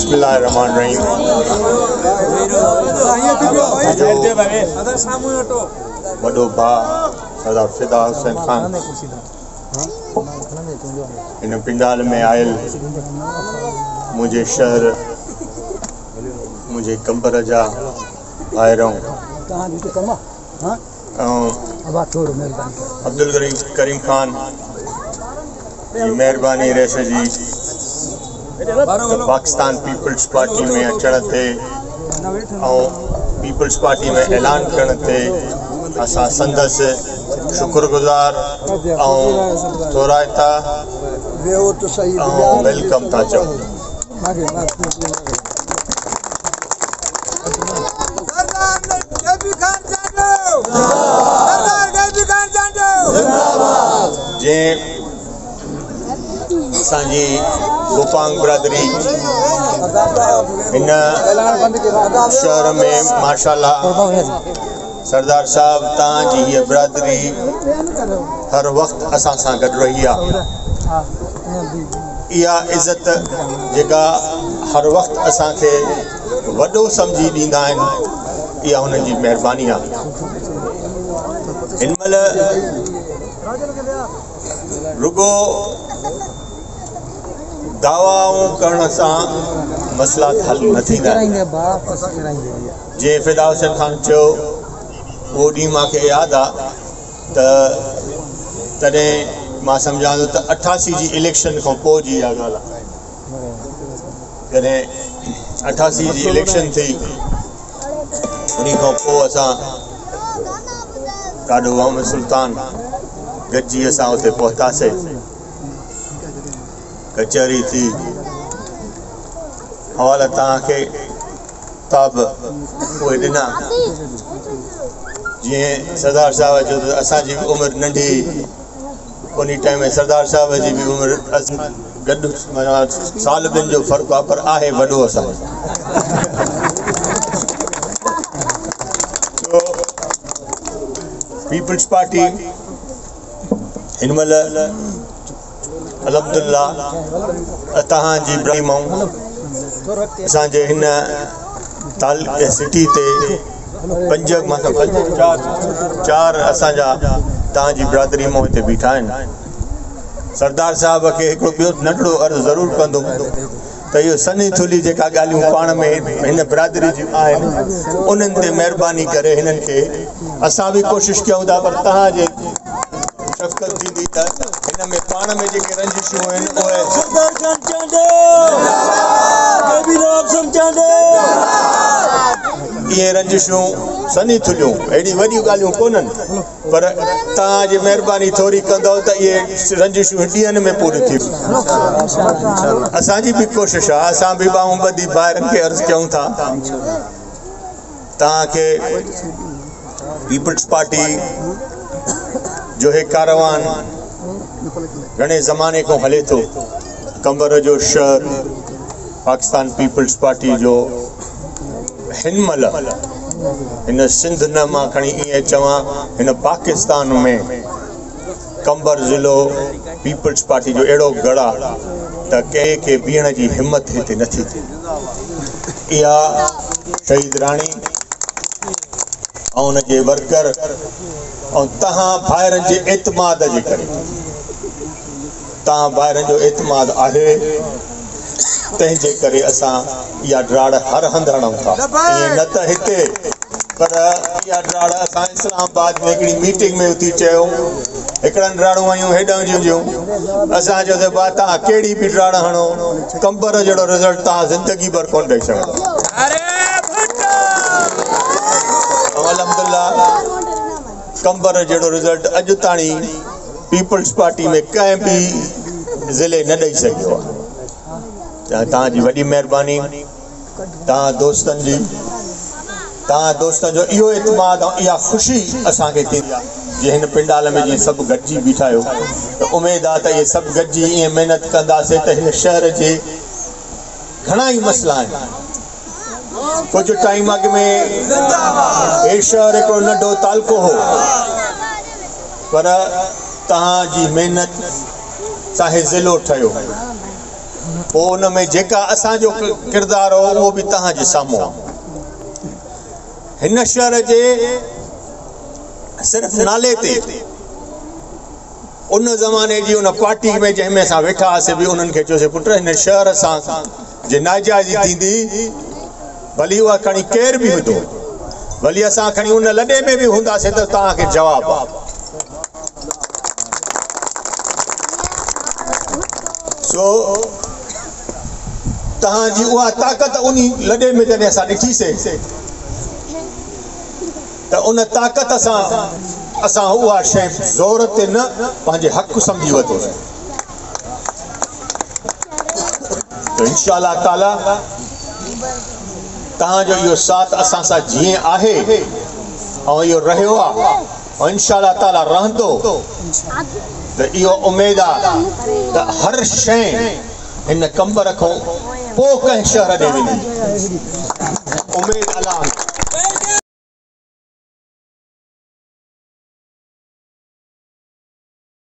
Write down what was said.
बिस्मिल्लाहिर्रहमानिर्रहीम। वॾो भाउ सरदार फिदा हुसैन खान इन पंडाल में आयल मुंहिंजे शहर मुंहिंजे कंबर जा भाइर ऐं अब्दुल करीम खान जी महिरबानी रेस जी पाकिस्तान पीपल्स पार्टी में अचण ते ऐं पीपल्स पार्टी में ऐलान करण ते असां संदसि शुक्रगुज़ार ऐं थोराइता ऐं welcome था चऊं। जंहिं असांजी गोपांग बिरादरी हिन शहर में माशाअल्लाह सरदार साहब तव्हांजी हीअ बिरादरी हर वक़्तु असां सां गॾु रही आहे। इहा इज़त जेका हर वक़्तु असांखे वॾो सम्झी ॾींदा आहिनि, इहा हुननि जी महिरबानी आहे। हिन महिल रुगो दावाऊं करण सां मसइला हल न थींदा आहिनि। जीअं फिदा हुसैन खान चयो, उहो ॾींहुं मूंखे यादि आहे त तॾहिं मां सम्झां थो त 88 जी इलेक्शन खां पोइ जी इहा ॻाल्हि आहे। जॾहिं 88 जी इलेक्शन थी उन खां पोइ असां ॾाढो मोहम्मद सुल्तान गॾिजी असां उते पहुतासीं, कचहरी थी। हवाला तव्हांखे तब उहे ॾिना। जीअं सरदार साहिब जो असांजी बि उमिरि नंढी, उन टाइम में सरदार साहिब जी बि उमिरि गॾु माना साल ॿिनि जो फ़र्क़ु आहे, पर आहे वॾो असांजो। पीपल्स पार्टी हिन महिल अल्हम्दुलिल्लाह तव्हांजी असांजे हिन तालुके सिटी ते पंज माना पंज चार असांजा तव्हांजी बिरादरी मां हिते बीठा आहिनि। सरदार साहिब खे हिकिड़ो ॿियो नंढड़ो अर्ज़ु ज़रूरु कंदुमि त इहो सनी थुली जेका ॻाल्हियूं पाण में हिन बिरादरी जूं आहिनि उन्हनि ते महिरबानी करे हिननि खे असां बि कोशिशि कयूं था, पर तव्हांजे शफ़क़त थींदी त हिन में पाण में जेके रंजिशूं आहिनि उहे इहे रंजिशूं सनी थुलियूं अहिड़ी वॾियूं ॻाल्हियूं कोन्हनि, पर तव्हांजी महिरबानी थोरी कंदव त इहे रंजिशूं ॾींहंनि में पूरियूं थी। असांजी बि कोशिशि आहे, असां बि ॿाहूं ॿधी भाइरनि खे अर्ज़ु कयूं था तव्हांखे पीपल्स पार्टी जो हे कारवान घणे ज़माने खां हले थो। कंबर जो शहर पाकिस्तान पीपल्स पार्टी जो हिन महिल हिन सिंध न मां खणी ईअं चवां, हिन पाकिस्तान में कंबर ज़िलो पीपल्स पार्टी जो अहिड़ो गढ़ आहे त कंहिंखे बीहण जी हिमत हिते नथी थिए। इहा शहीद राणी ऐं उनजे वर्कर ऐं तव्हां भाइरनि जे एतमाद जे करे, तव्हां भाइरनि जो एतमाद आहे तंहिंजे करे असां इहा ड्राड़ हर हंधि हणूं था। ईअं न त हिते, पर इहा ड्राड़ असां इस्लामाबाद में हिकिड़ी मीटिंग में उथी चयो, हिकिड़नि ड्राड़ूं आयूं हेॾां जूं, असां चयो त भाउ तव्हां कहिड़ी बि ड्राड़ हणो, कंबर जहिड़ो रिज़ल्ट तव्हां ज़िंदगी भरि कोन ॾेई सघंदो। अल्हम्दुलिल्लाह कंबर जहिड़ो रिज़ल्ट अॼु ताईं पीपल्स पार्टी में कंहिं बि ज़िले न ॾेई सघियो आहे। तव्हांजी वॾी महिरबानी, तव्हां दोस्तनि जी, तव्हां दोस्तनि जो इहो एतमाद ऐं इहा ख़ुशी असांखे थींदी आहे जीअं हिन पंडाल में जीअं सभु गॾिजी बीठा आहियो, त उमेदु आहे त इहे सभु गॾिजी ईअं महिनत कंदासीं त हिन शहर जे घणा ई मसइला आहिनि। कुझु टाइम अॻु में हे शहर हिकिड़ो नंढो तालुको हो, पर तव्हांजी महिनत सां हे ज़िलो ठहियो। پوء ان ۾ جيڪا اسان جو ڪردار هو اهو به توهان جي سامهون آهي. هن شهر جي صرف نالي تي ان زماني جي ان پارٽي ۾ جنهن ۾ اسان ويٺا هئاسين به انهن کي چيوسين پٽ هن شهر سان جي ناجائزي ٿيندي ڀلي اها کڻي ڪير به هوندو ڀلي اسان کڻي ان لڏي ۾ به هونداسين ته توهان کي جواب آ. سو توهان جي اها طاقت انهي لڏي ۾ جڏهن اسان ڏٺيسين ته ان طاقت سان اسان اها شيء زور تي نه پنهنجي حق سمجهي ورتوسين ته انشاء الله تعالي توهان جو اهو ساٿ اسان سان جيئن آهي ۽ اهو رهيو آهي ۽ انشاء الله تعالي رهندو ته اهو اميد آهي ته هر شيء هن قمبر کان پوء ڪنهن شهر ڏي ويندي. اميد الله ۾.